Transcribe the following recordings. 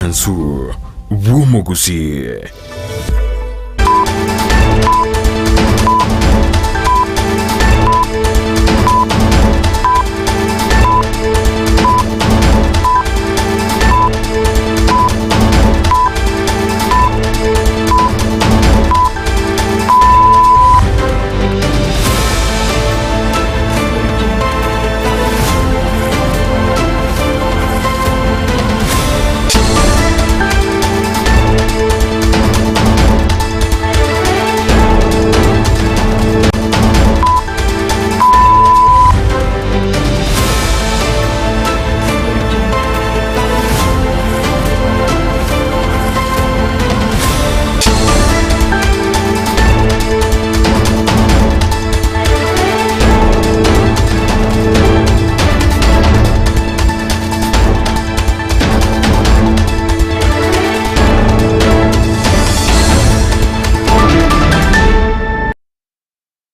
Obwansu bw'omogusii.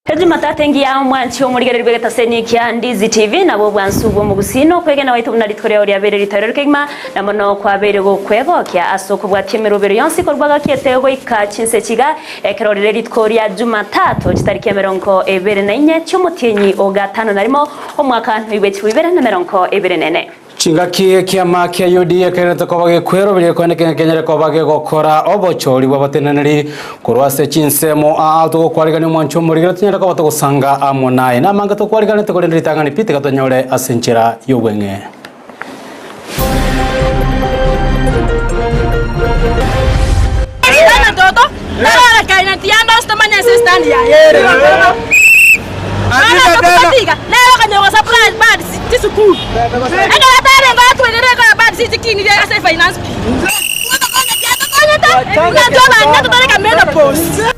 Ejumatatu engiya omwanchi omorigereria bw'egetaseni kia Ndizi TV nabo obwansu bw'omogusii na okwegena gwaito buna rituko riao riabeire ritoereru kegima na mono kwabeire gokwegokia ase okobwatia emerobero yonsi korwa gakiete goika chinse chiga ekero rire rituko ria Jumatatu chitariki emerongo ebere na inye chi'omotienyi o gatano na rimo omwaka noibwe 2024. Chingaki ekiama kia UDA ekegendererete koba gekweroberia korende kenge kenyare koba gegokora obochori bw'abateneneri korwa ase chinsemo aa togokwarigania omwancho omorigera tonyare koba togosanga amo naye. Namange tokwariganete korende ritang'ani pi tiga tonyore ase enchera y'obweng'e.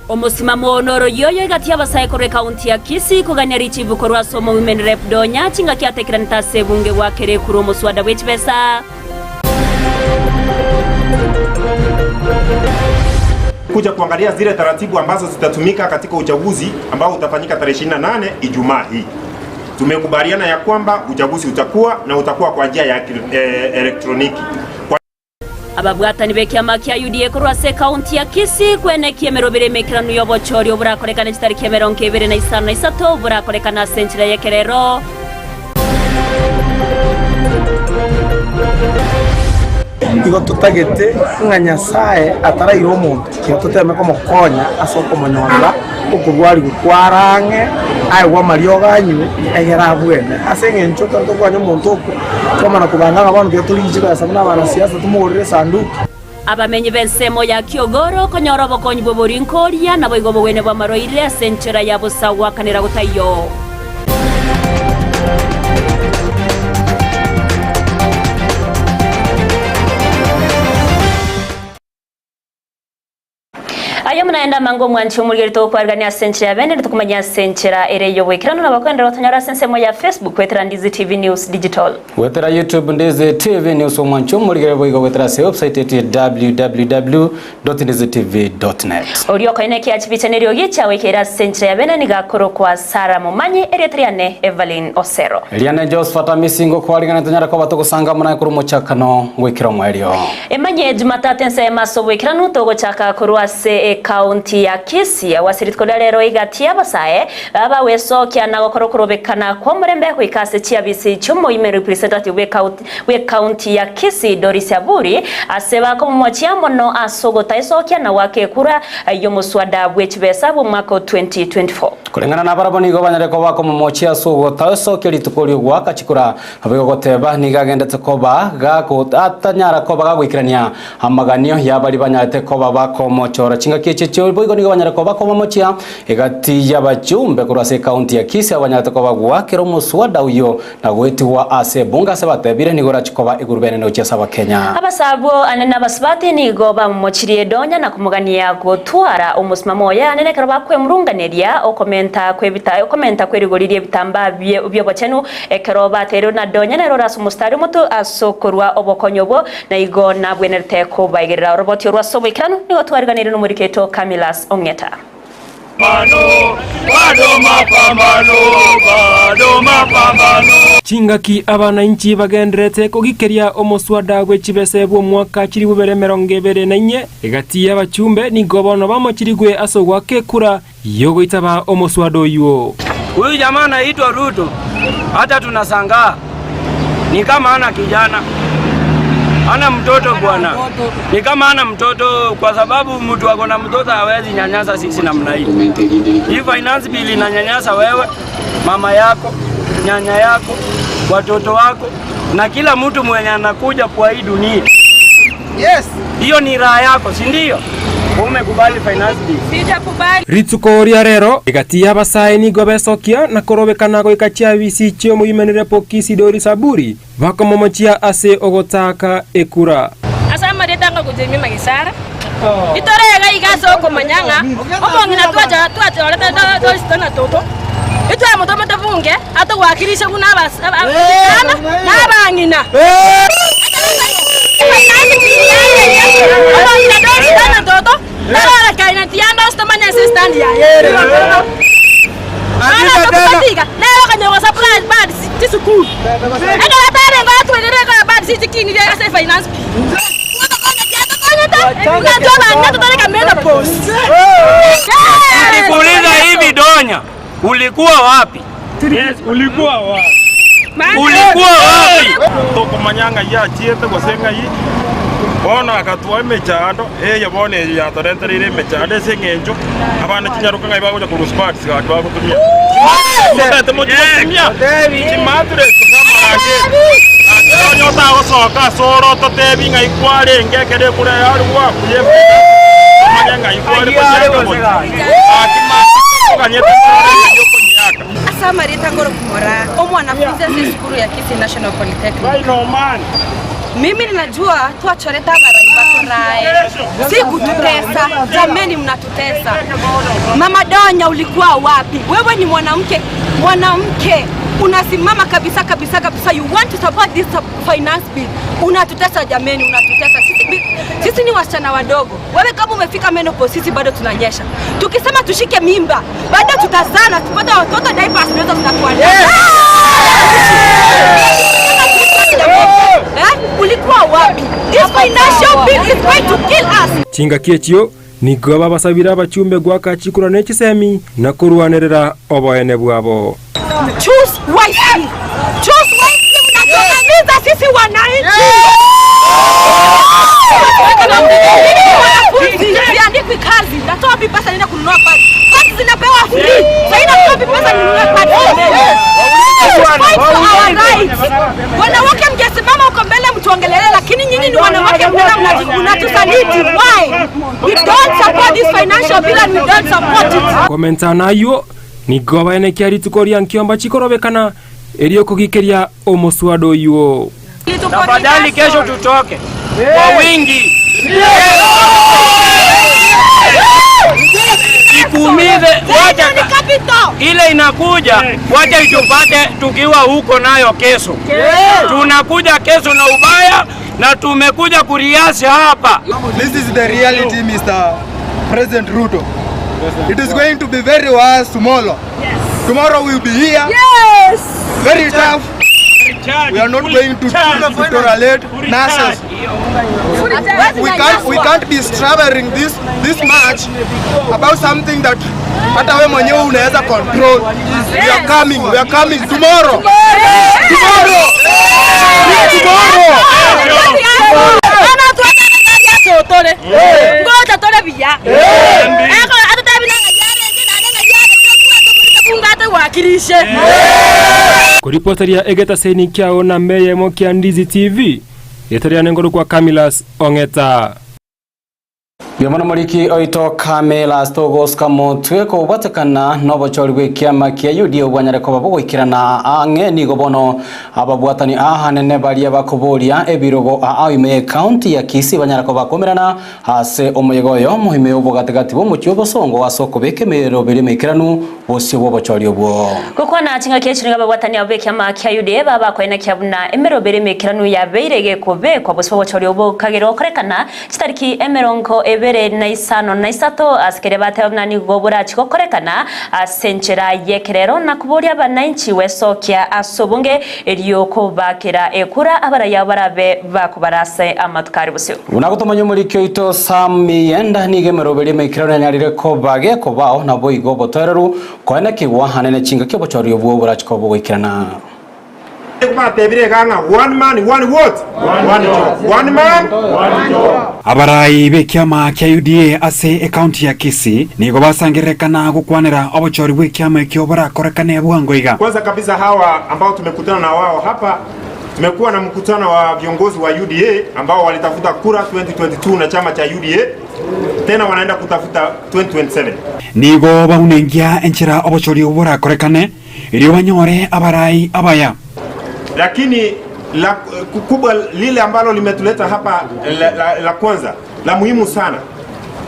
Omosimamo noroyio oyo egati y'abasae korwa ekaunti ya Kisii kogania richibu korwa ase omowomen rep Donya chingaki atekeranete ase ebunge goakera ekura omoswada bwechibesa. Kuja kuangalia zile taratibu ambazo zitatumika katika uchaguzi ambao utafanyika tarehe 28 Ijumaa hii. Tumekubaliana ya kwamba uchaguzi utakuwa na utakuwa kwa njia ya elektroniki. Kwa Ababwatani b'ekiama kia UDA korwa ase ekaunti ya Kisii kwenekia emerobero emaikeranu y'obochori oborakorekane chitariki 25 na isato borakorekane ase enchera y'ekerero. Igo totagete ng'a Nyasae ataraira omonto, tiga toteme komokonya ase okomonyorera okorwarigwa kware ang'e, aegwe amariogo anywe, egere abwene. Ase eng'encho ekero tokonya omonto okwo, twamana kobanga ng'a bono tiga torigie chibesa buna abanasiasa tomogorere esanduki. Abamenyi b'ensemo ya Kiogoro konyora obokonyi bw'oborinkoria, naboigo obogwenia bw'amarwaire ase enchera ya bosa goakanera gotaiyo. Aye omonaende amange omwanchi omorigeri togokwarigania ase enchera ya bene tokomanya ase enchera ere y'oboikeranu nabo koenderera gotonyora ase ensemo ya Facebook goetera Ndizi TV News Digital. Goetera YouTube Ndizi TV News omwanchi omorigeri boigo goetera ase website yetu ya www.ndizitv.net. Oria okoina ekiachi chibicha neriogi chiagoikeire ase enchera ya bene nigo akorokwa Sarah Momanyi, erieta riane Evelyn Osero. Eriane Josephat Amisi ngokwarigania tonyare koba togosanga amo naye korwa omochakano goikera omoerio. Emanye Jumatatu ensemo ase oboikeranu togochaka korwa ase ekaunti ya Kisii agwo ase rituko ria rero egati y'abasae abagwesokia na gokora okorobekana kw'omorembe goika ase chiabisi chi'omoime representative bw'ekaunti ya Kisii Doris Aburi ase bakomomochia mono ase ogotaesokia na goaka ekura y'omoswada bw'echibesa bw'omwaka o 2024. Koreng'ana nabarabwo nigo banyare koba bakomomochia ase ogotaesokia rituko ri'ogoaka chikura Naboigo goteba, nigo agendete koba atanyara koba gagoikerania amaganio y'abaria banyarete koba bakomochora chingaki echi echio. Boigo nigo banyare koba bakomomochia egati y'abachumbe korwa ase ekaunti ya Kisii abwo banyarete koba goakera omoswada oyio na goetigwa ase ebunge ase batebire nigo orachi koba igurube enene gochia ase abakenya. Abasabwo anene abasubati nigo bamomochirie Donya na komogania gotwara omosimamo oye anene ekero bakwemurunganeria okomenta kw'ebita okomenta kw'erigori ri'ebitambaa bi'obochenu Ekero bateirwe na Donya nere ore ase omositari omoto ase okorua obokonyi obwo, na igo nabwenerete kobaigerera. Oroboti orwo ase oboikeranu nigo twariganeirie nomoriki oito Camillus Ong'eta. Chingaki abanainchi bagendererete kogikeria omoswada bwe chibese bw'omwaka chilifu bibere emerongo ebere na inye, egati y'abachumbe nigo bono bamochirigwe ase ogoaka ekura y'ogoitaba omoswada oyio. Huyu jamaa anaitwa Ruto, hata tunasangaa ni kama hana kijana, hana mtoto bwana, ni kama hana mtoto, kwa sababu mtu ako na mtoto hawezi nyanyasa sisi namna hii. Hii finance bill inanyanyasa wewe, mama yako, nyanya yako, watoto wako na kila mtu mwenye anakuja kwa hii dunia. Yes. Hiyo ni raha yako, si ndio? Umekubali finance bill. Sijakubali. Rituko ria rero egati y'abasae nigo besokia na korobekana goika chiabisi chiomoimenere Pokisi Dori Saburi bakomomochia ase ogotaka ekura. Ase amarieta anga gochemia magisara itorega iga ase okomanya ng'a omong'ina twacha twachorete torisito na toto itwamotomete bunge atogwakirishe buna abas abana na abang'ina. Omong'ina torisito na toto tarorekaine tianda ase tomanye ase estand yaye. Bono tokobatiga nere okonyora gosupply pads chisukuru. Ekero atarenge otwerire ekoya pads chikinire ase efinance bill. Atokonyete buna intwe abang'ina totareka menopause. Nikuuliza hivi Donya, ulikuwa wapi? Yes, ulikuwa wapi? Ulikuwa wapi? Tokomanya ng'ai achiete gose ng'ai, bono agatua emechando, eye bono eye yatorentereire emechando ase eng'encho abana chinyaroka ng'ai bagocha korwa sparks gaki bagotumia chimatureti mochi gotumia chimatureti gose amarangeti gaki onye otagosoka ase ore ototebi ng'ai kwarenge ekero ekura yare gwakuya omanye ng'ai kware gochaka gochi gaki mambia toganyete tore ng'ai okonyiaka. Ase amarieta ngorokumora omwanafunzi ase esukuru ya Kisii National Polytechnic. Mimi ninajua twachorete abarai batorae, si kututesa. Jameni, mnatutesa. Mama Donya, ulikuwa wapi? Wewe ni mwanamke, mwanamke unasimama kabisa kabisa kabisa, you want to support this finance bill. Unatutesa jameni, unatutesa sisi, sisi ni wasichana wadogo. Wewe kama umefika menopause, sisi bado tunanyesha. Tukisema tushike mimba, bado tutazana, tupate watoto, diapers ndio zinatuandaa. Eh? Ulikuwa wapi? This financial bill is going to kill us. Chingaki echio nigo babasabire abachumbe goaka chikura ne chisemi na korwanerera oboene bwabo. Choose wisely. Choose wisely. Mnatuangamiza sisi wananchi. Wanafunzi siandikwi kazi, natoa wapi pesa niende kununua pads? Pads zinapewa free. Sasa natoa wapi pesa ninunue pads? Fight for our rights. Wanawake mngesimama huko mbele mtuongelele, lakini nyinyi ni wanawake, mbona mnatusaliti? Why? We don't support this financial bill and we don't support it. Komenta naywo nigo baenekia rituko ria nkiomba chikorobekana erio kogikeria omoswada oywo. Tafadhali kesho tutoke kwa wingi. Ikuumize, wacha ile inakuja, wacha itupate tukiwa huko nayo kesho. Tunakuja kesho na ubaya na tumekuja kuriasi hapa. This is the reality, Mr. President Ruto. It is going to be very worse tomorrow. Tomorrow we'll be here. Yes. Very tough. We are not going to, to tolerate nonsense. We can't, we can't be stravering this, this much about something that hata we mwenyewe unaweza control. We are coming, we are coming tomorrow. Tomorrow. Tomorrow. Ngoja tore biya. Eko atutabi na ngayare na ngayare tungate wakilishe. Koripoteria egetaseni kiao na meyemo kia Ndizi TV etaria nengoro kwa Camilas Ong'eta. Biomono moriki oito Camilas togoska motwe kobwatekana nobochori bwe kiama kia UDA obwanyare koba bogoikerana ang'e nigo bono ababwatani ahanene baria bakoboria ebirogo aa ime county ya Kisii banyara koba komerana ase omoyego oyo muhime obogatigati bw'omochi obosongo ase okobeka emerero bere emeikeranu bosio bw'obochori obwo. Gokwana chingaki echiringa ababwatani abo b'ekiama kia UDA babakoena kia buna emerobere emeikeranu yabeire gekobekwa bosio bw'obochori obwo kagere okorekana chitariki emerongo ebe 2053 ase keria bateba buna nigo borachi gokorekana ase enchera y'ekerero na koboria abanainchi gwesokia ase obonge erio kobakera ekura abarayia barabe bakobara ase amatuko are bosio. Buna gotomanya omoriki oito Sam Miyenda nigo emeroberio emaikeranu yanyarire koba gekobao, naboigo obotoereru koenekigwa ane ne chingaki obochori obwo borache koba bogoikerana. Batebire iga ng'a one man, one what? One job. One man, one job. Abarai b'ekiama kia UDA ase ekaunti ya Kisii nigo basangererekana gokwanera obochori bw'ekiama ekio borakorekane bwango iga. Kwanza kabisa hawa ambao tumekutana na wao hapa, tumekuwa na mkutano wa viongozi wa UDA ambao walitafuta kura 2022 na chama cha UDA, tena wanaenda kutafuta 2027. Nigo baunengia enchera obochori obwo borakorekane, erio banyore abarai abaya. Lakini la kubwa lile ambalo limetuleta hapa la, la, la kwanza la muhimu sana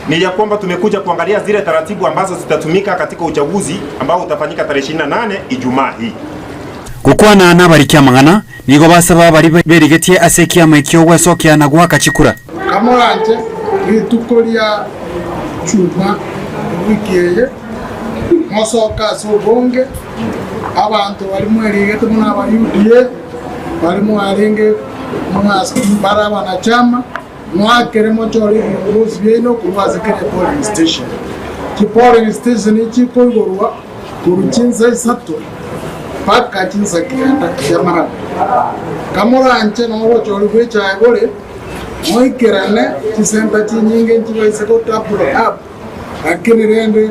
ni ya kwamba tumekuja kuangalia zile taratibu ambazo zitatumika katika uchaguzi ambao utafanyika tarehe 28 Ijumaa hii. Gokwana nabariki amang'ana, nigo basaba baria berigetie ase ekiama ekio gwesokia na goaka chikura. Kamoranche rituko ria chuma ewiki eye, mosoke ase obonge, abanto baria mwerigete buna aba UDA, baria mwarenge bare abanachama, moakere mochore ebiongozi biaino korwa ase kera epolling station. Chipolling station chikoigorwa korwa chinsa isato mpaka chinsa kianda chiamaraba. Kamoranche nobochori bw'echae bore, moikerane chisenta chinyinge nchibaise go double up, lakini rende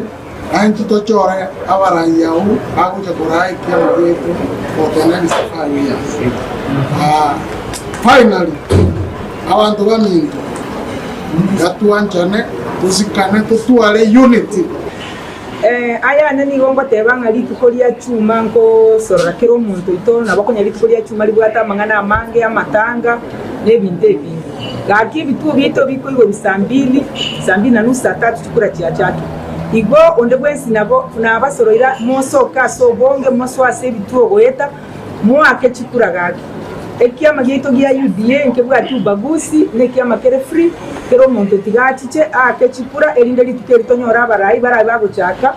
naintwe tochore abarai abwo bagocha koraa ekiama giaito for the next 5 years. Ah, finally, abanto baminto, gatwanchane, tosikane, totware unity. Ayane nigo ngoteba ng'a rituko ria chuma nkosorora kera omonto oito, nabo konya rituko ria chuma ribwate amang'ana amange, amatanga, na ebinto ebinge. Gaki ebituo biaito bikoigorwa saa mbili, saa mbili na nusu, saa tatu chikura chiachakire. Igo onde bwensi nabo nabasoroire mosoke ase obonge, mosoe ase ebituo goeta, moake chikura gaki. Ekiama giaito gia UDA nkebwati ubaguzi, nekiama kere free, kera omonto tiga achiche aake chikura erinde rituko eri tonyore abarai barabe bagochaka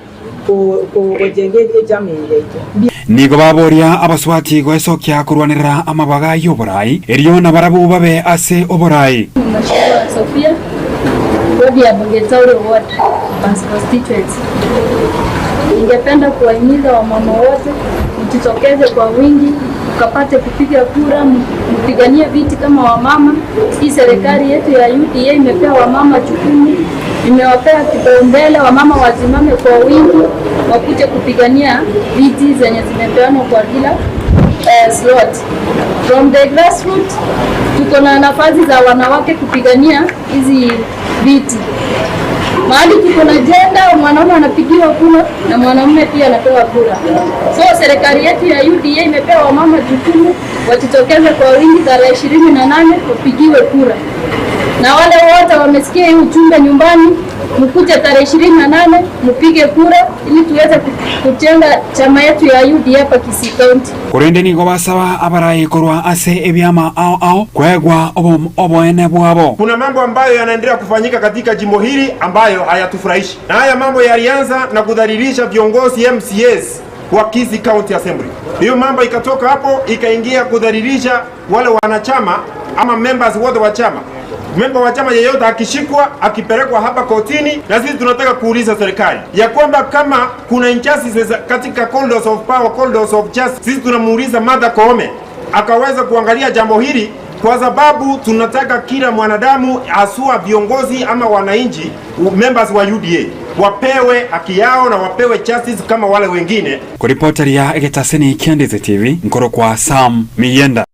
gojenga echama eye yaito. Nigo baboria abasubati goesokia korwanerera amabaga y'oborai, erio nabarabwo babe ase oborai. Mheshimiwa Sophia, wodi ya Bungetauri Ward Constituency. Ningependa kuwahimiza wamama wote mjitokeze kwa wingi mkapate kupiga kura, mpiganie viti kama wamama. Hii serikali yetu ya UDA imepea wamama jukumu, imewapea kipaumbele wamama wasimame kwa wingi, wakuje kupigania viti zenye zimepeanwa kwa kila slot. From the grassroots tuko na nafasi za wanawake kupigania hizi viti. Mahali tuko na jenda, mwanaume anapigiwa kura na mwanamume pia anapewa kura. So serikali yetu ya UDA imepewa wamama jukumu wajitokeze kwa wingi tarehe 28 wapigiwe kura, na wale wote wamesikia hii ujumbe nyumbani, mkuje tarehe 28 mpige kura ili tuweze kujenga chama yetu ya UDA hapa Kisii County. Korende nigo basaba abarai korwa ase ebiama ao ao koegwa oboene bwabo. Kuna mambo ambayo yanaendelea kufanyika katika jimbo hili ambayo hayatufurahishi, na haya mambo yalianza na kudhalilisha viongozi MCAs wa Kisii County Assembly. Hiyo mambo ikatoka hapo ikaingia kudhalilisha wale wanachama ama members wote wa chama. Memba wa chama yeyote akishikwa akipelekwa hapa kotini, na sisi tunataka kuuliza serikali ya kwamba kama kuna injustices katika corridors of power, corridors of justice, sisi tunamuuliza Martha Koome akaweza kuangalia jambo hili, kwa sababu tunataka kila mwanadamu asua viongozi ama wananchi members wa UDA wapewe haki yao na wapewe justice kama wale wengine. Koripoteria egetaseni kia Ndisi TV, nkoro kwa Sam Miyenda.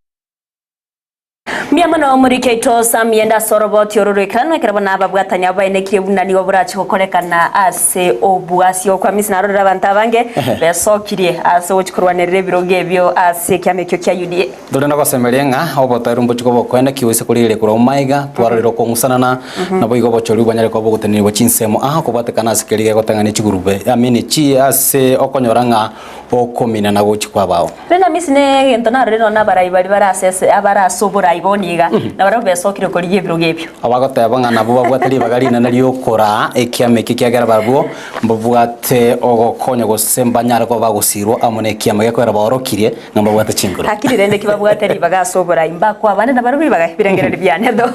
Mbuya mono omoriki oito Sam Yenda ase oroboti oro roikeranu ekero bono ababwatani abo baenekirie buna nigo borache gokorekana ase obwasi okwa Misiri. Narorire abanto abange besokirie ase ogochia korwanerera ebirogo ebio ase ekiama ekio kia UDA. Tore nogosemeria ng'a obotoeru mbochie koba okoene ki oise korigereria korwa omaiga, twarorire okong'usanana, naboigo obochori bwanyare koba bogotenenigwa chinsemo aa kobwatekana ase keria gegotang'ania chigurube, I mean chi ase okonyora ng'a okominana gochia kwabao. Rende Hamisi ne egento narorire nonya abarai baria bare ase ase abare ase oborai. oborai bono iga, na barabwo besokire korigia ebirogo ebio. Abagoteba ng'a nabwo babwate ribaga rinene ri'okoraa ekiama eke ekiagera barabwo mbabwate ogokonya gose mbanyare koba bagosirwa amo nekiama gekoera baorokirie ng'a mbabwate chinguru. Lakini rende ki babwate ribaga ase oborai mbakwa abande nabarabwo ribaga ebirengererio biane tho.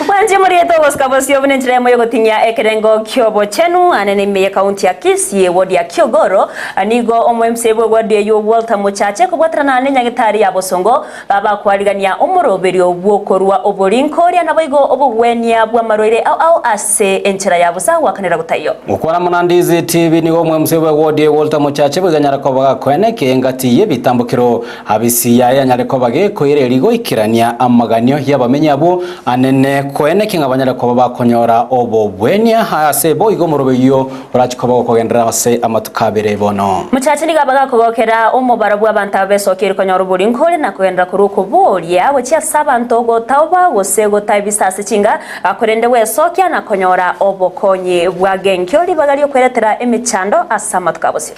Bwanche moriete ogosika bosio buna enchera eyemo yogoting'ia ekerengo ki'obochenu ane na ime y'ekaunti ya Kisii eward ya Kiogoro nigo omo MCA bw'eward eyio Walter Mochache kobwaterana nenyagetari ya Bosongo Babakwarigania omoroberio bw'okorua oborinkoria naboigo obogwenia bw'amarwaire ao ao ase enchera ya bosa gwakanera gotaiyo. Gokwana mono Ndizi TV nigo omwemusi bw'ewodi Walter Mochache bweganyara koba gakoeneke engati y'ebitambokero abisi yaye yanyare koba gekoireria goikerania amaganio y'abamenyi abwo anene koeneke ng'a banyare koba bakonyora obobwenia ase boigo omoroberio Orache koba gokogenderera ase amatuko abere bono. Mochache nigo abagakogokera omobaro bw'abanto aba besokeire konyora oborinko na kogenderera korwa okoboria gochia ase abanto gotaoba gose gotaebisa ase chinga, korende gwesokia na konyora obokonyi bwa genkio ribaga ri'okweretera emechando ase amatuko a bosio.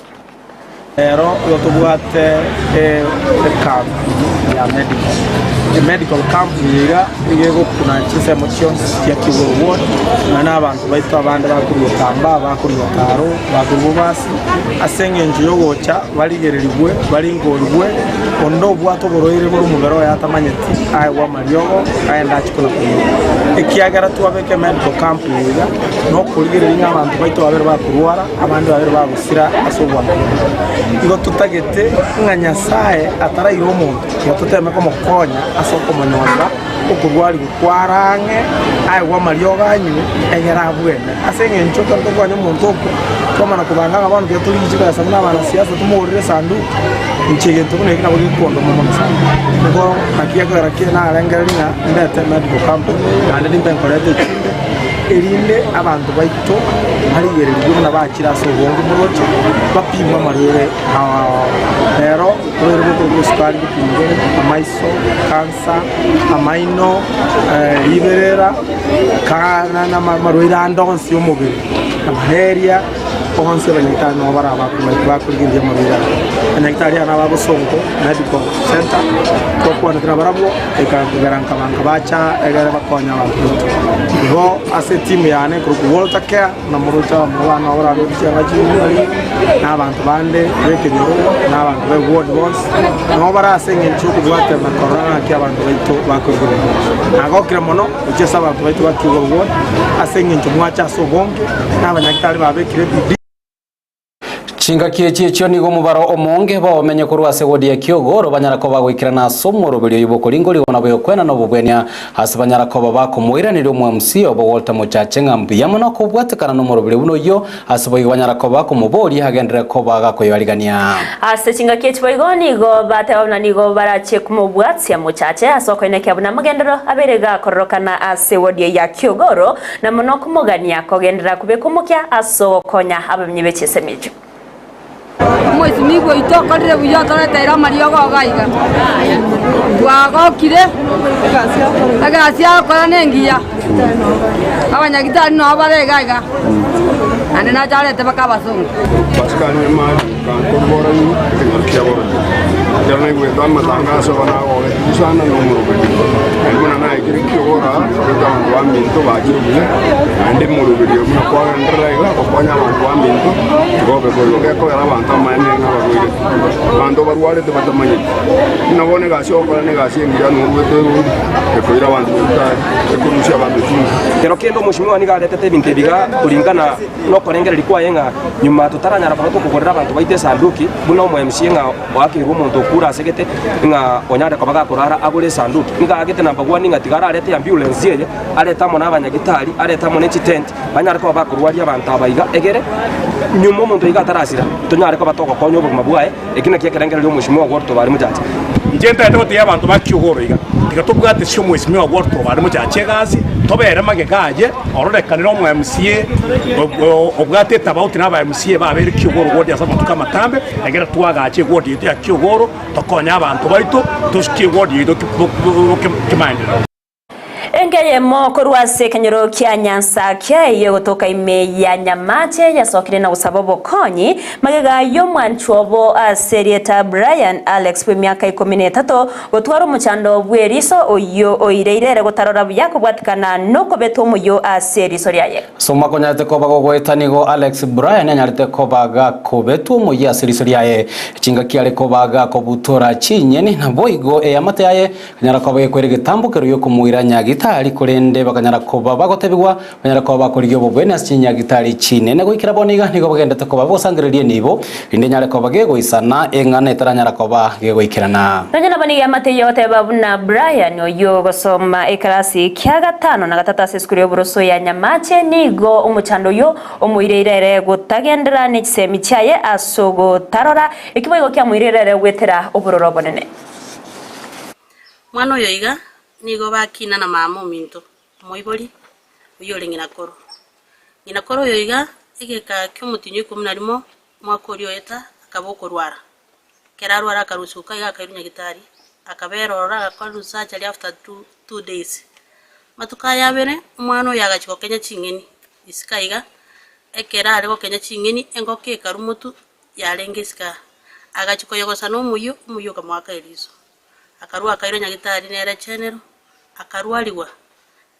Ero igo tobwate ecamp ya medical. Emedical camp eye iga nigo egokuna chinsemo chionsi chia Kigoro ward, nonya na abanto baito abande bakorwa Otamba, bakorwa Otaro, bakorwa Bobasi, ase eng'encho yogocha barigererigwe, baringorigwe, onde obwate oborwaire bore omobere oye atamanyeti, aegwe amariogo, agende achie kona koirwa. Ekiagera twabeka emedical camp eye iga, nokorigereria ng'a abanto baito babere bakorwara, abande babere bagosira. Sira ase obwanchani. Igo totagete ng'a Nyasae ataraira omonto, igo toteme komokonya ase okomonyorera okorwarigwa kware ang'e, aegwe amariogo anywe, egere abwene. Ase eng'encho ekero tokonya omonto okwo, twamana kobanga ng'a bono tiga torigie chibesa buna abanasiasa tomogorere esanduki, inche egento buna eki nabo gekondoma mono sana. Nigo naki gekogera ki narengereria ng'a ndete medical company, naende nimbe nkoreta echinde, erinde abanto baito barigererigwe buna bachire ase obonge moroche, bapimwe amarwaire ao ao. Rero oborwaire bw'okorokwa esukari bopimwe, amaiso, cancer, amaino, riberera, ka- na amarwaire ande onsi y'omobere, na malaria, bonsi abanyagitari nabo bare bakorigereria amarwaire aya. Abanyagitari aba naba Bosongo Medical Centre, twakwanete nabarabwo. Ekagera nkabanka bacha egere bakonye abanto baito. Igo ase etimu yane ekorokwa Walter Care, na moroche abamura bane nabo barabe chianga ching'ari, na abanto bande b'ekenyoro, na abanto be ward bonsi, nabo bare ase eng'encho y'okobwaterana na korora ng'aki abanto baito bakoigurana. Nagokire mono gochia ase abanto baito ba Kiugoro Ward, ase eng'encho mwacha ase obonge, na abanyagitari babekire ebidii. Chingaki echi echio nigo omobaro omonge bw'abamenyi korwa ase egodi ya Kiogoro banyara koba goikerana ase omoroberio oyio bw'okoringorigwa na bw'okwena na obobwenia ase banyara koba bakomoiraneria omwamc obo Walter Mochache ng'a mbuya mono kobwatekana nomoroberio buna oyio ase boigo banyara koba bakomoboria agenderere koba gakoyoarigania. Ase chingaki echi boigo nigo bateba buna nigo barache komobwatia Mochache ase okoenekia buna amagenderero abeire gakororokana ase ewodi eye ya Kiogoro Na mono komogania kogenderera kobeka omokia ase ogokonya abamenyi be chinsemo echio. Omoisimigwa oito okorire buya otoreteire amariogo iga iga. Twagokire, egasi agokora nengiya, abanyagitari nabo bare iga iga, naende nache arete mpaka abasongo. Pascal Nyamari, Kankorwa Borangi, ekenyoro kia Borangi. Ekero naigwete amatangaso aba nagogetigwe sana na omoroberi. Naende buna naikire kiogora, goika abanto baminto bachire buya, naende omoroberi oyo buna kwagenderera iga, gokonya abanto baminto, tigobe boigo. Gekogera abanto amaene ng'a abarwaire, abanto barwarete batamanyeti. Buna bono egasi ogokora na egasi engiya noruete erori, ekoira abanto nyagitari, ekorusia abanto chungu. Kero kende omoshimiwa nigo aretete ebinto ebi iga kuringana nokorengereria kwaye ng'a nyuma totaranyara koba tokogorera abanto baito esanduki, buna omo MCA ng'a oakeirwe omonto okure ase gete ng'a onyare koba gakorara agore esanduki. Nigo aagete number one ng'a tiga ararete ambulance eye, arete amo na abanyagitari, arete amo ne chitent, banyare koba bakorwaria abanto aba iga, egere nyuma omonto iga atarasira, tonyare koba togokonya obogima bwaye, eki nakio ekerengererio omoshimiwa Walter Obare Mochache. Inche ntagete gotebia abanto ba Kiogoro iga, tiga tobwate ase omoisimia wa Walter Obare Mochache egasi, tobere magega aye, ororekanire omo MCA obwate etabauti na aba MCA babeire Kiogoro ward ase amatuko amatambe, ekero twagacha eward yaito ya Kiogoro, tokonye abanto baito, tosukie eward yaito kimaenderero. Enge eyemo korwa ase ekenyoro kia Nyansa kia eyio egotoka ime ya Nyamache yasokire na gosaba obokonyi magega y'omwanchwa obo ase erieta Brian Alex bw'emiaka ikomi na etato gotwara omochando bw'eriso oyio oireire ere gotarora buya kobwatikana nokobetwa omoyio ase eriso riaye. Ase omwaka onyarete koba gogoeta nigo Alex Brian anyarete koba gakobetwa omoyio ase eriso riaye chingaki are koba gakobutora chinyeni naboigo eamate yaye Kanyara koba gekoira egetambo keria okomoira nyagitari, korende bakanyara koba bagotebigwa, banyare koba bakorigia obobweni ase chinyagitari chinene. Goikera bono iga nigo bagendete koba bogosangereria enibo, rinde enyare koba gegoisana, eng'ana etaranyara koba gegoikerana. Nonya nabo nigo eamate eyio egoteba buna Brian, oyio ogosoma ekerasi kia gatano na gatato ase esukuru y'oboroso ya Nyamache, nigo omochando oyio omoireire ere gotagenderera ne chisemi chiaye ase ogotarora, ekio boigo kiamoireire ere goetera obororo obonene. Mwana oyo iga nigo bakina na mama ominto, omoibori oyio ore ng'ina koro. Ng'ina koro oyo iga egeka ki'omotienyi o ikomi na rimo omwaka oria oeta akaba okorwara. Ekero arwara akarusuka iga akairwa nyagitari, akabera ororo agakora research aria after two days. Amatuko aya abere, omwana oyo agachia gokenya ching'eni isiko aiga, ekero are gokenya ching'eni engoko ekarwa motwe yarenge isiko aa. Agachia koyogosa nomoyio, omoyio okamoaka eriso. Akarua akairwa nyagitari nere chenero, akarwarigwa.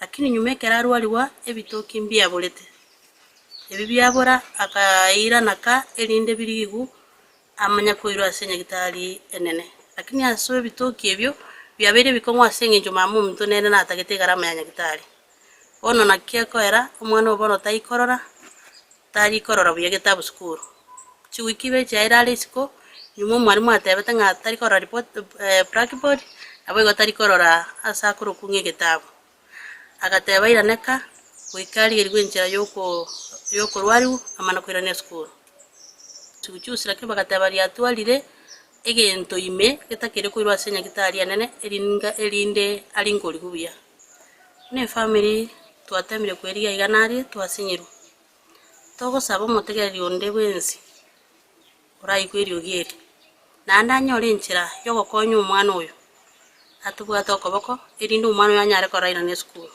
Lakini nyuma ekero arwarigwa, ebitoki mbiaborete. Ebi biabora, akairana ka, erinde birigigu, amanye koirwa ase nyagitari enene. Lakini ase ebitoki ebio, biabeire ebikong'u ase eng'encho mama ominto nere natagete egarama ya nyagitari. Bono naki ekoera, omwana oyo bono taikorora, tari korora buya getabu sukuru. Chiwiki ibere chiaye are isiko, nyuma omwalimu atebete ng'a tari korora report blackboard, naboigo tari korora ase akorokwa ng'a egetabu. Agateba airane ka, goika arigerigwe enchera yoko yokorwariwa amane koirana esukuru. Chuguchusi lakini bagateba riatwarire egento ime getakeire koirwa ase enyagitari enene eringa erinde aringorigwe buya. Buna efamiri twatemire kwerigia iga naria twasinyirwe. Togosaba omotegereri onde bwensi oraigwe eriogi eri, naende anyore enchera y'ogokonya omwana oyo, atobwate okoboko, erinde omwana oyo anyare korairana esukuru.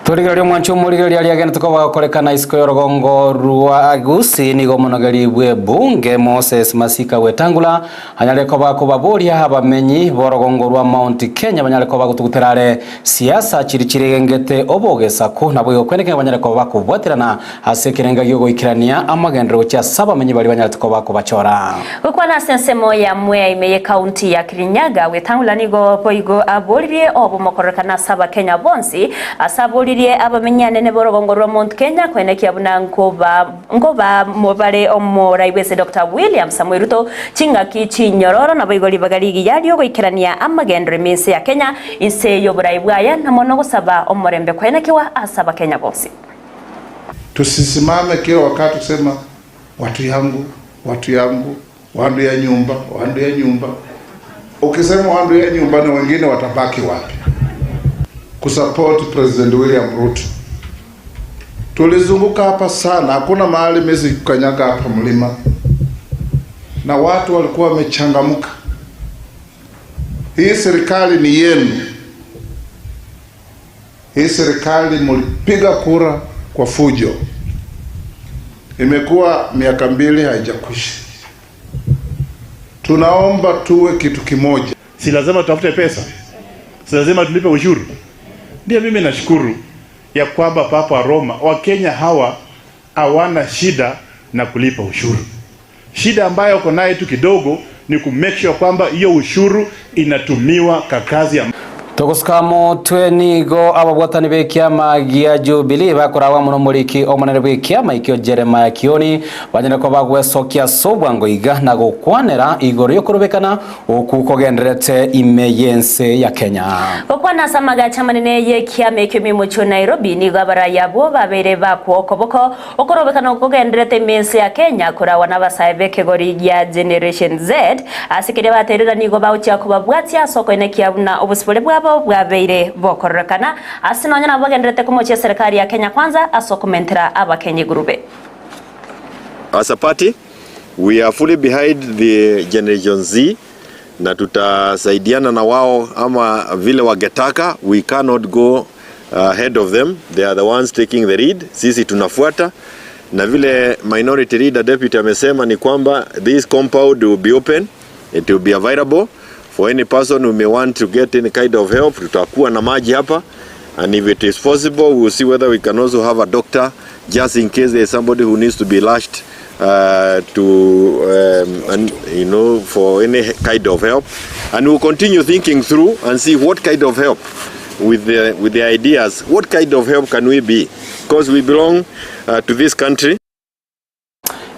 Torigereria omwancho omorigereria aria agenete koba gokorekana isiko y'orogongo rwa Gusii nigo omonogeri bw'ebunge Moses Masika Wetangula anyare koba kobaboria abamenyi b'orogongo rwa Mount Kenya banyare koba gotugutera are Siasa chiri chiregengete obogesaku, naboigo kweneke ng'a banyare koba bakobwaterana ase ekerenga gi'ogoikerania amagenderero gochia ase abamenyi baria banyarete koba kobachora. Gokwana ase ensemo ya Mwea ime y'ekaunti ya Kirinyaga, Wetangula nigo boigo aboririe obomokorokana ase abakenya bonsi ase aboririe abamenyi anene b'orogongo rwa Mount Kenya koenekia buna nkoba Nkoba mobare omorai bw'ense Doctor William Samoei Ruto chingaki chinyororo naboigo ribaga rigiya riogoikerania amagenderero ime ense ya Kenya inse y'oborai bwaye na mono gosaba omorembe koenekiwa ase abakenya bonsi. Tusisimame kila wakati kusema watu yangu, watu yangu, wandu ya nyumba, wandu ya nyumba. Ukisema wandu ya nyumba na wengine watabaki wapi? Kusupport President William Ruto. Tulizunguka hapa sana, hakuna mahali mimi sikukanyaga hapa mlima, na watu walikuwa wamechangamka. Hii serikali ni yenu. Hii serikali mlipiga kura kwa fujo, imekuwa miaka mbili haijakwisha. Tunaomba tuwe kitu kimoja. Si lazima tutafute pesa, si lazima tulipe ushuru. Ndio mimi nashukuru ya kwamba Papa wa Roma, Wakenya hawa hawana shida na kulipa ushuru. Shida ambayo uko nayo tu kidogo ni ku make sure kwamba hiyo ushuru inatumiwa kwa kazi ya Togosuka motwe nigo ababwatani b'ekiama gia Jubilee bakoragwa amo nomoriki omonene bw'ekiama ekio Jeremiah Kioni banyare koba gwesokia ase obwango iga na gokwanera igoro y'okorobekana Oku kogendererete ime y'ense ya Kenya. Gokwana ase amagacho amanene y'ekiama ekio mimochie o Nairobi, nigo abarai abwo babeire bakwa okoboko okorobekana oko kogendererete ime y'ense ya Kenya koragwa n'abasae b'ekegori gia Generation Z ase keria baterera nigo bagochia kobabwatia ase okoenekia buna obosibore bwabo bwabeire bokororekana ase nonya nabo bagendererete komochia eserekari ya Kenya Kwanza ase okomentera Abakenya igurube. As a party, We are fully behind the Generation Z na tutasaidiana na wao ama vile wangetaka. We cannot go ahead of them, they are the ones taking the lead, sisi tunafuata na vile minority leader deputy amesema ni kwamba this compound will be open, it will be available for any person who may want to get any kind of help. Tutakuwa na maji hapa and if it is possible we will see whether we can also have a doctor just in case there is somebody who needs to be lashed uh, to um, and, you know for any kind of help and we'll continue thinking through and see what kind of help with the, with the ideas what kind of help can we be because we belong uh, to this country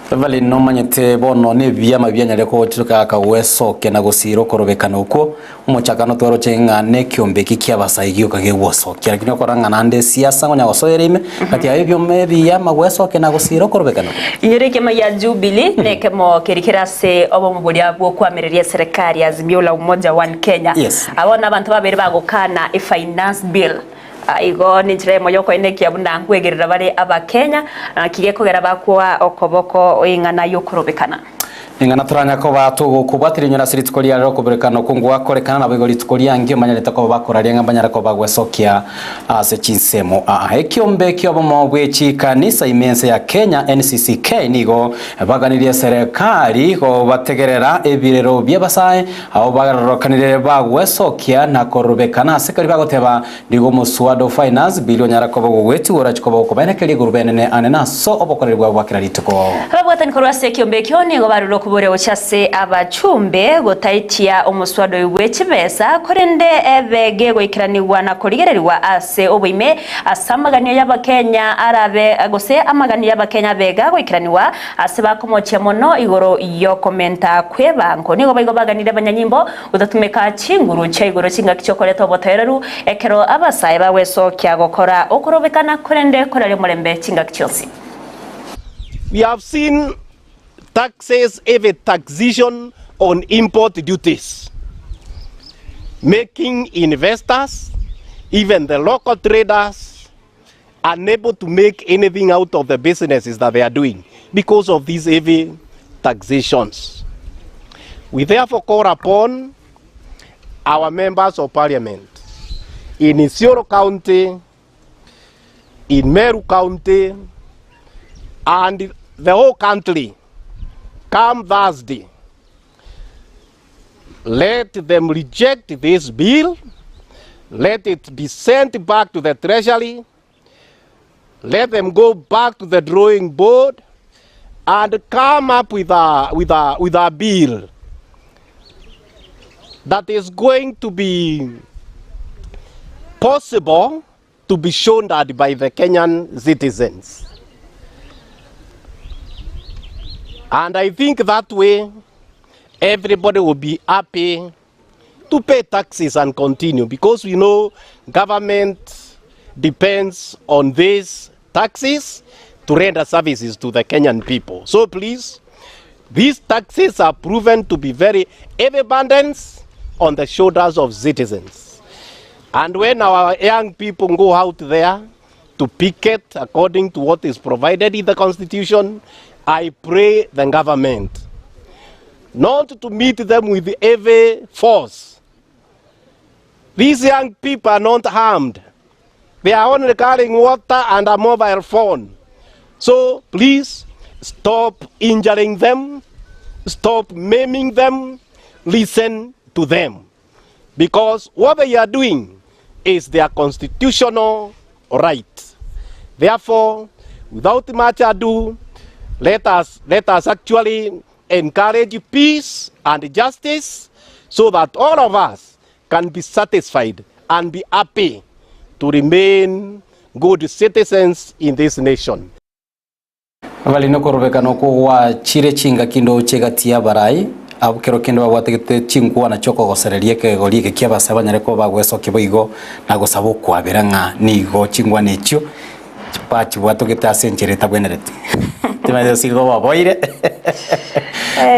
Beverly nomanyete bono nebiama bianyare gochaka gwesokia na gosira okorobekana okwo omochakano twaroche ng'a na ekiombe eki kia abasae gioka gegwosokia lakini okora ng'a naende esiasa ngonya gosoera ime gati yaye ebioma ebiama gwesokia na gosira okorobekana okwo. Inyora ekemo gia Jubilee nekemo keri kere ase obomo boria bw'okoamereria eserekari ya Azimio la Umoja One Kenya. Yes. Aba bono abanto babere bagokana efinance bill. Igo nenchera eyemo y'okoenekia buna nkwegerera bare Abakenya, naki gekogera bakoa okoboko ing'ana y'okorobekana. Ing'ana toranya koba togokobwatera inyore ase rituko riarero okoberekana okwo ngwakorekana, naboigo rituko riange omanyarete koba bakoraria ng'a mbanyare koba bagwesokia ase chinsemo aa. Ekiombe ki'obomo bwe chikanisa ime ense ya Kenya, NCCK, nigo baganirie eserekari kobategerera ebirero bi'abasae abwo barorokanire bagwesokia na korobekana ase karia bagoteba Nigo omoswada o Finance Bill onyara koba ogogwetigwa orache koba okobaenekeria igoro benene ane naso obokoreri bwabo bwa kera rituko. Ababwatani korwa ase ekiombe ekio nigo barure okoboria gochia ase abachumbe gotaitia omoswada oyio bwe chibesa, korende ebe gegoikeranigwa na korigererigwa ase oboime ase amaganio y'Abakenya arabe gose amaganio y'Abakenya abe gagoikeranigwa ase bakomochia mono igoro y'okomenta kw'ebango. Nigo boigo baganire abanyanyimbo Gotatumeka chinguru chia igoro chingaki chi'okoreta obotoereru, ekero abasae bagwesokia gokora okorobekana, korende koraria omorembe chingaki chionsi. We have seen taxes heavy taxation on import duties, making investors, even the local traders, unable to make anything out of the businesses that they are doing because of these heavy taxations. We therefore call upon our members of parliament in Isiolo County, in Meru County, and the whole country, come Thursday, let them reject this bill, let it be sent back to the Treasury, let them go back to the drawing board and come up with a, with a, with a bill that is going to be possible to be shouldered by the Kenyan citizens. And I think that way everybody will be happy to pay taxes and continue because we know government depends on these taxes to render services to the Kenyan people. So please, these taxes are proven to be very heavy burdens on the shoulders of citizens. And when our young people go out there to picket according to what is provided in the constitution, I pray the government not to meet them with heavy force. These young people are not harmed. They are only carrying water and a mobile phone. So please stop injuring them, stop maiming them, listen to them. Because what they are doing is their constitutional right. Therefore, without much ado, let us, let us actually encourage peace and justice so that all of us can be satisfied and be happy to remain good citizens in this nation. Bari nokorobekana okwo gwachire chingaki ndoche egati y'abarai, abwo kero kende babwategete chinkwana chi'okogosereria ekegori eke ki'abasae banyare koba bagwesokia boigo na gosaba okwabera ng'a nigo chinkwana echio bachibwatogete ase enchera etabwenereti. Timanyete gose igo baboire.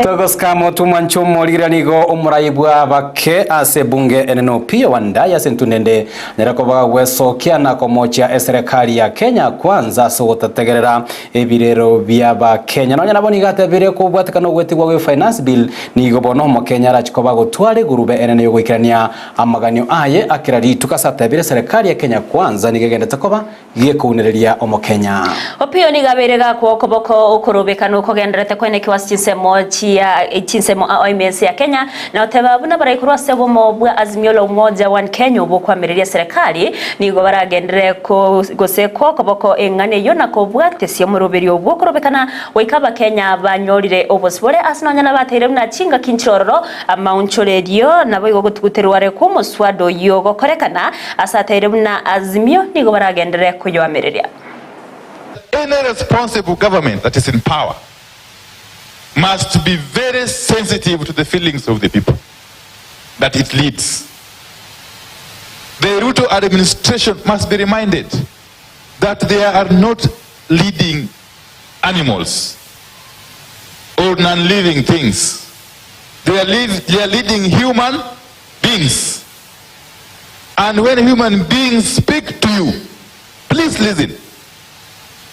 Togosika motumwa nche omorigera nigo omorai bwa bake ase ebunge enene Opiyo Wandayi ase entunende nyare koba gwesokia na komochia eserekari ya Kenya kwanza ase ogotategerera ebirero bia abakenya. Nonya nabo nigo atebire kobwatekana ogwetigwa gwe finance bill nigo bono omokenya arachi koba gotwara egurube enene yogoikerania amaganio aye akera rituko ase atebire eserekari ya Kenya kwanza nigo egendete koba Gekounereria Omokenya. Opiyo nigo abeire gakwa okoboko okorobekana okogendererete koenekiwa ase chinsemo chia chinsemo ao ime ense ya Kenya na goteba buna baraikorwe ase obomo bwa Azimio la Umoja One Kenya obwo okoamereria eserekari nigo baragenderere ko gose koa okoboko eng'ana eyio na kobwatesia omoroberio obwo okorobekana goika abakenya banyorire obosibore ase nonya nabateire buna chingaki nchirororo amaonchorerio naboigo gotuguterwa are kw'omoswada oyio gokorekana Ase ateire buna Azimio nigo baragenderere koyoamereria. Any responsible government that is in power must be very sensitive to the feelings of the people that it leads. The Ruto administration must be reminded that they are not leading animals or non-living things. They are, they are leading human beings. And when human beings speak to you, please listen.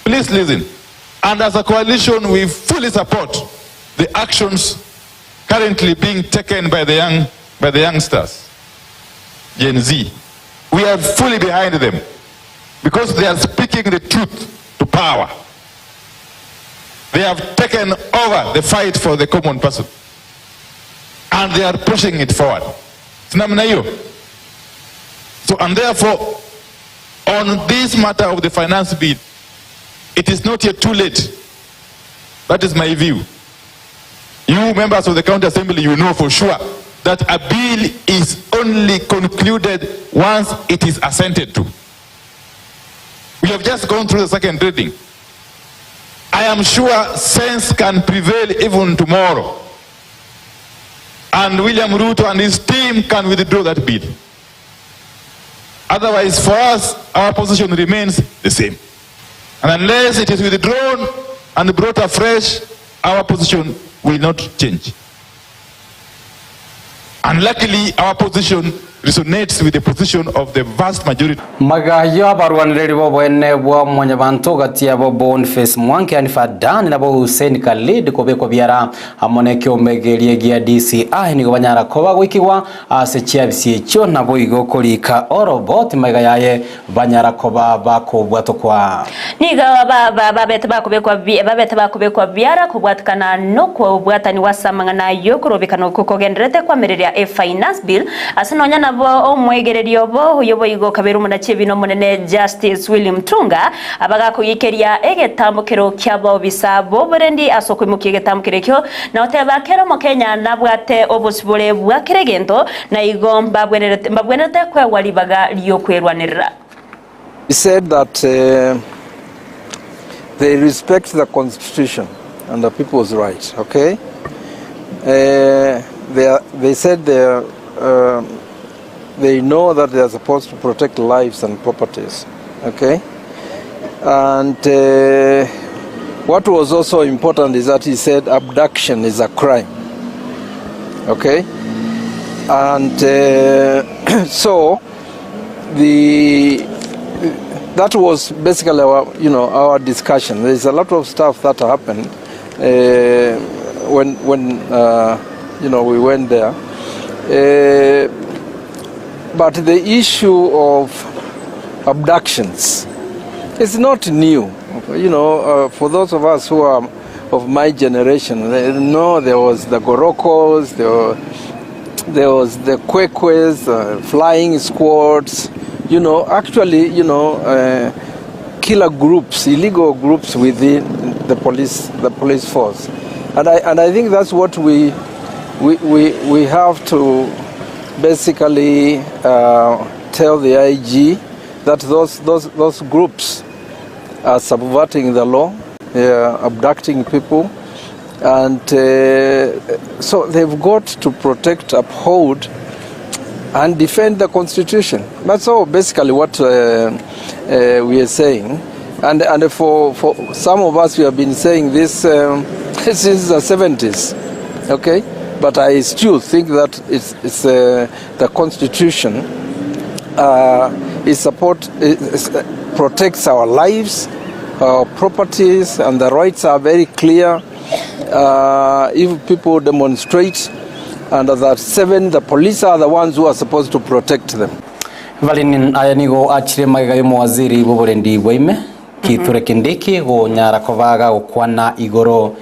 Please listen. And as a coalition, we fully support the actions currently being taken by the, young, by the youngsters, Gen Z. We are fully behind them because they are speaking the truth to power. They have taken over the fight for the common person and they are pushing it forward. Si namna hiyo? So and therefore on this matter of the finance bill it is not yet too late. That is my view. You members of the county assembly, you know for sure that a bill is only concluded once it is assented to. We have just gone through the second reading. I am sure sense can prevail even tomorrow. And William Ruto and his team can withdraw that bill. Otherwise, for us, our position remains the same. And unless it is withdrawn and brought afresh, our position will not change. And luckily, our position resonates with the position of the vast majority. Magayo abarwanereri b'oboene bwa Mwanyabanto gati yabo Boniface Mwangi, Hanifa Dan nabo Hussein Khalid kobekwa biara amo nekeomegerie gia DCI nigo banyara koba goikigwa ase chiabisi echio naboigo korika oroboti maiga yaye banyara koba bakobwatokwa. Nigo babete bakobekwa babete bakobekwa biara kobwatikana nokobwatanigwa ase amang'ana y'okorobekana okwo kogendererete koamereria e Finance Bill ase nonya nabo omwegereria obo oyo boigo okabeire omonachiebi nomonene Justice Willy Mutunga abagakoigikeria egetambokero ki'abaobisa b'oborendi ase okoimokia egetambokero ekio na goteba kera omokenya nabwate obosibore bwa kera egento na igo mbabwenerete kwegwa ribaga ri'okwerwanerera. He said that uh, they respect the constitution and the people's right, okay? Uh, they, are, they said they, are, uh, they know that they are supposed to protect lives and properties, okay? And uh, what was also important is that he said abduction is a crime, okay? And uh, so the that was basically our you know our discussion. There's a lot of stuff that happened uh, when when uh, you know we went there, uh, but the issue of abductions is not new. You know, uh, for those of us who are of my generation, they know there was the Gorokos, there were, there was the Kwekwes, uh, flying squads, you know, actually, you know, uh, killer groups, illegal groups within the police, the police force. And I, and I think that's what we, we, we, we have to basically uh, tell the IG that those, those, those groups are subverting the law, they are abducting people, and uh, so they've got to protect, uphold, and defend the constitution. That's all basically what uh, uh, we are saying. And, and for, for some of us, we have been saying this um, since the 70s, okay? But I still think that it's, it's uh, the constitution uh, it support, it, it protects our lives, our properties, and the rights are very clear. Uh, if people demonstrate, and that seven, the police are the ones who are supposed to protect them. Evelyn aya nigo achire magega y'omowaziri bw'oborendi bwa ime Kithure Kindiki gonyara koba gagokwana igoro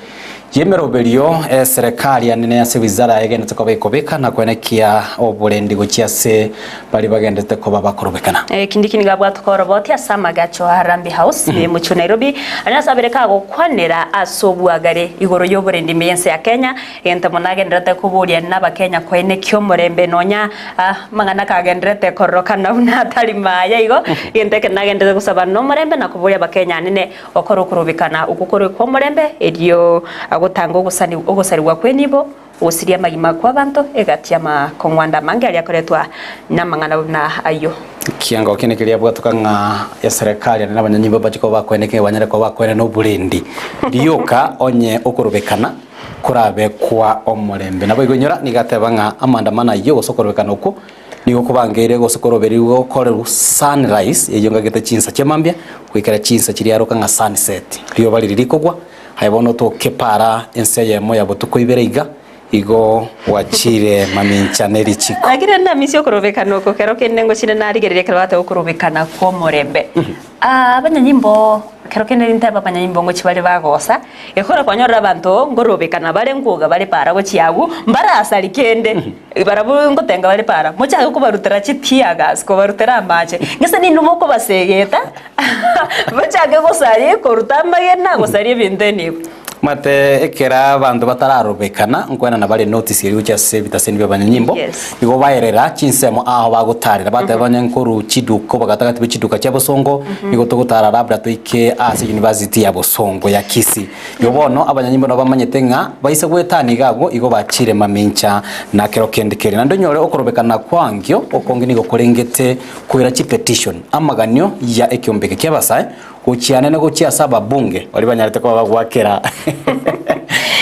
y'emeroberio eserekari anene ase wizara egenderete koba ekobeka na koenekia oborendi gochia ase baria bagenderete koba bakorobekana. Kindiki nigo abwate koroboti ase amagacho a Harambee House ime y'omochie o Nairobi, aria ase abere kagokwanera ase obwagare igoro y'oborendi ime y'ense ya Kenya Egento mono agendererete koboria n'Abakenya koenekia omorembe nonya amang'ana kagendererete kororokana buna atari maya igo, egento eke nagendererete gosaba nomorembe na koboria Abakenya anene gokora okorobekana okwo kore kw'omorembe erio gotanga ogosani ogosarigwa kw'enibo, ogosiria amagima kw'abanto egati y'amakong'wanda amange aria akoretwa namang'ana buna ayio. Ekiango ekio nekeria bwatoka ng'a eserekari ande nabanyanyimbo mbache koba bakoeneka ng'a banyare koba bakoenana oborendi rioka onye okorobekana korabe kwa omorembe. Naboigo inyora, nigo ateba ng'a amaandamano ayio gose okorobekana okwo nigo kobangeire gose koroberigwe gokorerwa sunrise, eyio ngagete chinsa chia mambia goikera chinsa chiria aroka ng'a sunset, rioba riria rikogwa, aye bono otoke para ense eyemo ya botuko ibere iga, igo gwachire mamincha ne richiko. Lakini namisia okorobekana oko kero kende ngochire narigereria ekero bateba okorobekana kw'omorembe. Abanyanyimbo, ekero kende nintebe abanyanyimbo ngochia bare bagosa, gekogera kwanyorire abanto nkorobekana bare nkwoga bare para gochia agwo, mbarasari kende, barabwo ngotenga bare para, mochake kobarutera chi-tear gas, kobarutera amache, gese ninwe mokobasegeta, bachake gosaria koruta amagena, gosaria ebinto enibo. Omanyete ekero abanto batararobekana, nkoenana bare notice eria gochia ase ebitaseni bia abanyanyimbo, Yes. igo baerera chinsemo ao bagotarera, bateba onye nkorwa chiduka obogatagati bwe chiduka chia Bosongo, nigo togotara labda toike ase university ya Bosongo ya Kisii. Igo bono abanyanyimbo nabo bamanyete ng'a baise goetania iga abwo, igo bachire mamincha na kero kende kere. Naende onyore okorobekana kwangio okonge nigo korengete koira chipetition, amaganio ya ekiombe eke kia abasae, Gochia nene gochia ase ababunge baria banyarete koba bagoakera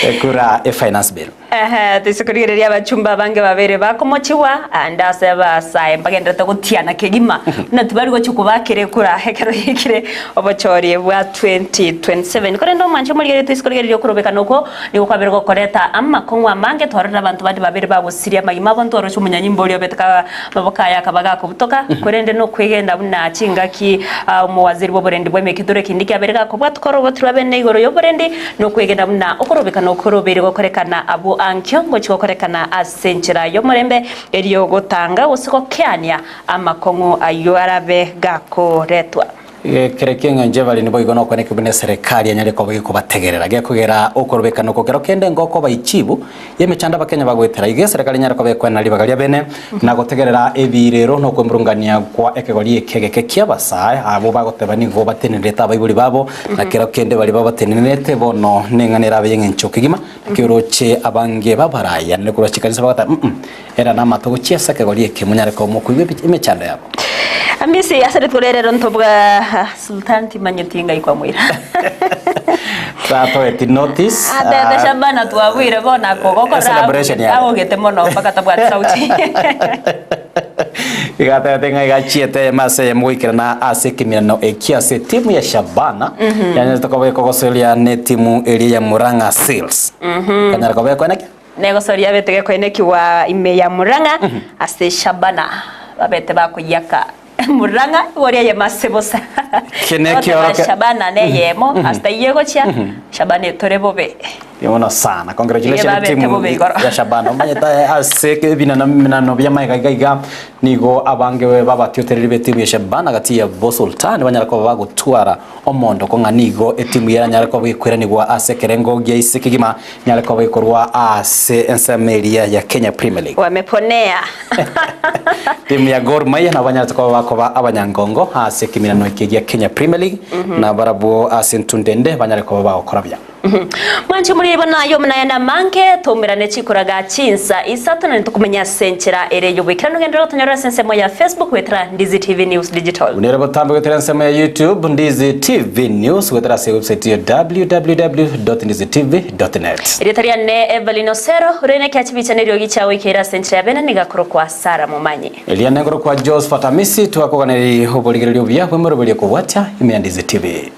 ekura e finance bill. Ehe, toise korigereria abachumba abange babere bakomochigwa, aande ase abasae mbagenderete gotiana kegima, buna tibari gochia kobakera ekura ekero yaikire obochori bwa 2027. Korende omwancho omorigereria toise korigereria okorobekana okwo, nigo kwabere gokoreta amakong'u amange, twarorire abanto bande babere bagosiria amagima abo, ntwaroche omonyanyimbo oria obete ka amaboko aye akaba gakobutoka, korende nokwegena buna chingaki omowaziri bw'oborendi bw'emekituro ekindi kiabeire gakobwatwa koroboti rwa bene igoro y'oborendi, nokwegena buna okorobekana okorobeire gokorekana abwo ankio ngochia gokorekana ase enchera y'omorembe, erio gotanga gose gokeania amakong'u ayio arabe gakoretwa. Kere ki'engencho ebare niboigo nokwaneke buna eserekari enyare koba gekobategerera, gekogera okorobekana oko kero kende ngokoba ichibu y'emechando abakenya bagoetera. Igo eserekari enyare koba ekoenana ribaga ria bene na gotegerera ebiirero na okwemurungania kwa ekegori eke egeke ki'abasae abwo bagoteba nigo batenenerete abaibori babo na kero kende baria babatenenerete bono neng'ana erabe y'engencho kegima naki oroche abange babarayanire korwa chikanisa bagoteba mm era namato gochia ase ekegori eke monyare koba mokoigwa emechando yabo. Amisi ase rituko ria rero ntobwa Sultan timanyeti ngai kwamoira. Tatoeti notice. Atete Shabana twabwire bono akogokora Celebration yare. agogete mono mpaka tabwati sauti. Iga atebete ng'a iga achiete eyemo ase eyemo goikerana ase ekeminano eki ase etimu ya Shabana yanyarete koba ekogosoria na etimu eria ya Murang'a Seals. Kanyara koba ekoeneki? Negosoria abete gekoenekigwa ime ya Murang'a ase Shabana babete bakoyiaka Murang'a igoro eyemo ase bosa. Eke nekioro Goteba Shabana neyemo ase taiyo egochia Shabana etore bobe. Mono sana. Iga Congratulations babete timu bobe igoro. ya Shabana. Omanyete ase ebinano eminano bia maega iga iga nigo abange babatiotereri b'etimu ya Shabana gati ya bo Sultan banyara koba bagotwara omondoko ng'a nigo etimu yeranyare koba gekweranigwa ase ekerengo gia ise kegima Nyare koba ikorwa ase ensemo eria ya Kenya Premier League. Wameponea. Timu ya Gor Mahia nabo banyarete koba bakoba abanyangongo ase ekeminano eke gia Kenya Premier League na barabwo ase entundo ende banyare koba bagokora buya. Mwanche muri ibo naye omonayane amange, toumerane chikoraga chinsa isato na nitokomenya ase enchera ere y'oboikeranu. Genderera gotonyorera ase ensemo ya Facebook goetera Ndizi TV News Digital. Buna ere botambe goetera ensemo ya YouTube Ndizi TV News goetera ase ewebsite ya www.ndizitv.net. Erieta riane Evelyn Osero, ore nekia chibicha na eriogi chiao oikeire ase enchera ya bene niga akorokwa Sarah Momanyi. Eria nengoro kwa Josephat Amisi twakoganeria oborigereria obuya bw'emeroberio ekobwatia ime ya Ndizi TV.